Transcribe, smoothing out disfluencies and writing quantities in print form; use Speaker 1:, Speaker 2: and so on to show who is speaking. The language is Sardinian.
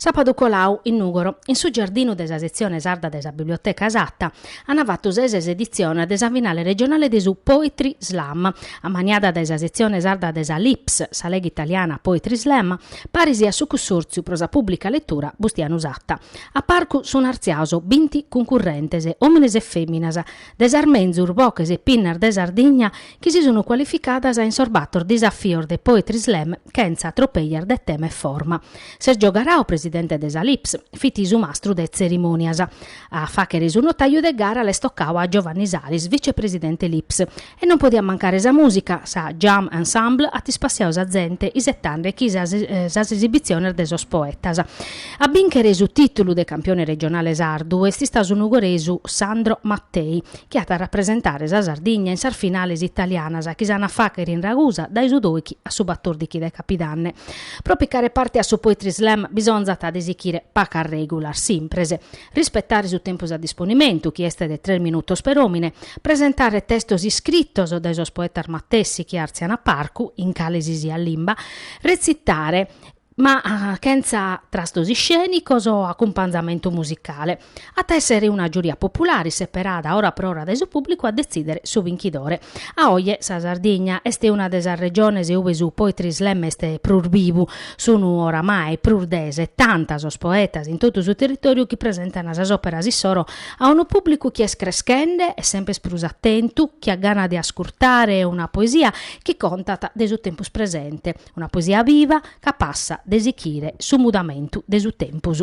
Speaker 1: Sàpadu colau, in Nùgoro, in su giardinu de sa setzione sarda de sa Biblioteca Satta, ant fatu sa 'e ses editziones de sa finale regionale de su Poetry Slam, ammaniada dae sa setzione sarda de sa LIPS, sa Lega Italiana Poetry Slam, paris a su Cussòrtziu pro sa Pùblica Letura Bustianu Satta. A parcu sunt artziados binti cuncurrentes, òmines e fèminas, de sas menzus boches e pinnas de Sardigna chi si sunt cualificadas in sos bator disafios de Poetry Slam chentza tropellas de tema e forma. Sergio Garau, presidente de sa LIPS, fit su mastru de tzerimònias. A fàghere su notaju de gara l'est tocadu a Giovanni Salis, vicepresidente LIPS. E non podiat mancare sa mùsica, sa Jam Ensemble at ispassiadu sa zente isetande chi sas sas esibitziones de sos poetas. A bìnchere su tìtulu de campione regionale sardu est istadu su nugoresu Sandro Mattei, chi at a rapresentare sa Sardigna in sas finales italianas chi s'an a fàghere in Ragusa dae su dòichi a su batòrdichi de capidanne. Pro picare parte a su Poetry Slam bisonzat de sichire pacas règulas simpres, rispetare su tempus a disponimentu, chi est de tres minutos per òmine, presentare testos iscritos dae sos poetas matessi chi àrtzian a parcu, in cale si siat limba, retzitare, ma chentza trastos iscènicos o acumpanzamentu musicale. At a èssere una giuria populare isseperada ora pro ora dae su pùblicu a detzìdere su binchidore. A oje sa Sardigna est una de sas regiones ue su Poetry Slam est prus bivu. Sun oramai prus de setanta sos poetas in totu su territòriu chi presentan sas òperas issoro a unu pùblicu chi est creschende e semper prus atentu, chi at gana de ascurtare una poesia chi contat de su tempus presente, una poesia biva capassa de sichire su mudamentu de su tempus.